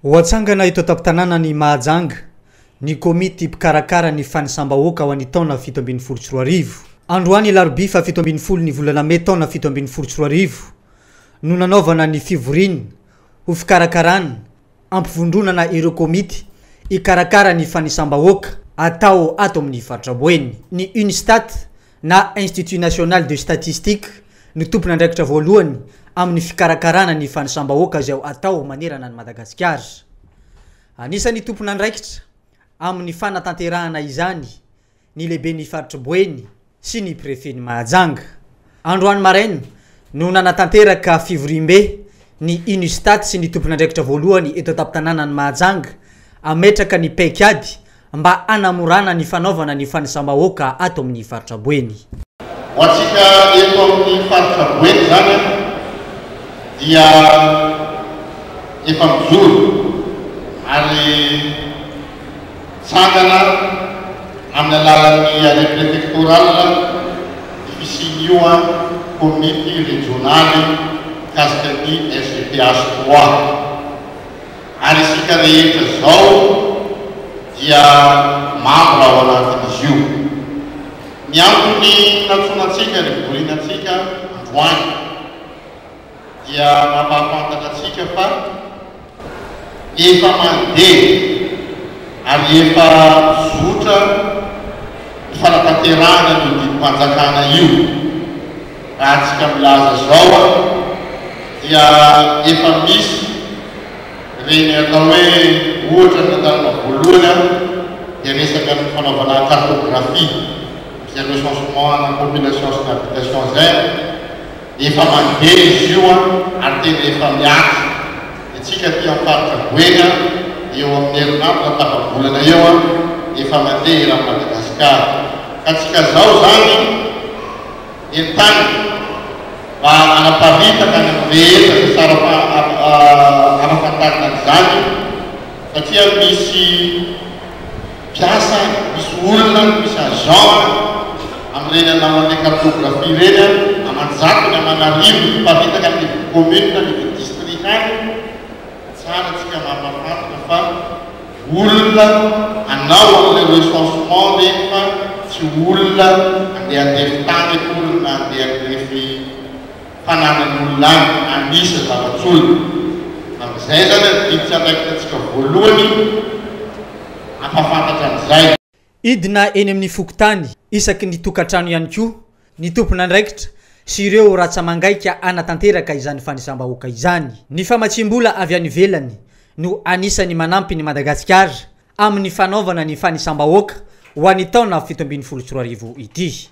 Ho atsangana eto an-tampon-tanànan'i Mahajanga ny komity mpikarakara ny fanisam-bahoaka ho an'ny taona 2017. Androany alarobia faha 17 ny volana mey taona 2017 no nanaovana ny fivoriana ho fikarakarana ampivondronana ireo komity hikarakara ny fanisam-bahoaka atao ato amin'ny faritra Boeny. Ny Unistat na Institut National de Statistique no tompon'andraikitra voalohany amin'ny fikarakarana ny fanisam-bahoaka izay atao manerana an'i Madagasikara. Anisan'ny tompon'andraikitra amin'ny fanatanterahana izany ny lehiben'ny faritr'i Boeny sy ny prefen'i Mahajanga. Androany maraina no nanatanteraka fivoriambe ny Unistat sy ny tompon'andraikitra voalohany eto an-tampon-tanànan'i Mahajanga hametraka ny paikady mba hanamorana ny fanaovana ny fanisam-bahoaka ato amin'ny faritra Boeny. Ho antsika eto amin'ny faritra Boeny izany dia efa mijoro ary mitsangana amin'ny alalan'ny arrêt préfectoral ny fisian'io komity rejionaly mikasika ny SGPH trois. Ary isika rehetra izao dia mambra ao anatin'izy io. Ny antony nantsoina antsika, nivoriana antsika androany dia mampahafantatra antsika fa efa mandeha ary efa mizotra ny fanatanterahana an'io didim-panjakana io. Raha antsika milaza izao dia efa misy ireny atao hoe ohatra ny tantarana voalohany dia resaka ny fanaovana cartographie izay recensement ana population sy ny habitation izay efa mandeha izy io ary tena efa mihatra. Isika aty amin'ny faritra Boeny eo amin'ny herinandro na tapa-bolana eo efa mandeha eran'i Madagasikara. Ka tsika zao izany entanina mba hanaparitaka any amin'ny rehetra izay tsara ampafantarina an'izany satria misy mpiasa any, misy olona any, misy agent any amin'ireny hanao an'ilay cartographie ireny an, aman-jatony, aman'arivony miparitaka any anivon'ny commune, anivon'ny district any, tsara tsika mampahafantatra fa olona hanao an'ilay recensement ireny fa tsy olona andeha handefy tany akory na andeha handefy fananan'olona any, hanisa zava-tsolona. Amin'izay izany adidy sy andraikitra antsika voalohany hampahafantatra an'izay. Hidina eny amin'ny fokontany isaky ny tokantrano ihany koa ny tompon'andraikitra sy ireo ratsa-mangaika hanatanteraka izany fanisam-bahoaka izany. Ny famatsiam-bola avy any ivelany no anisan'ny manampy ny Madagasikara amin'ny fanaovana ny fanisam-bahoaka ho an'ny taona 2017 ity.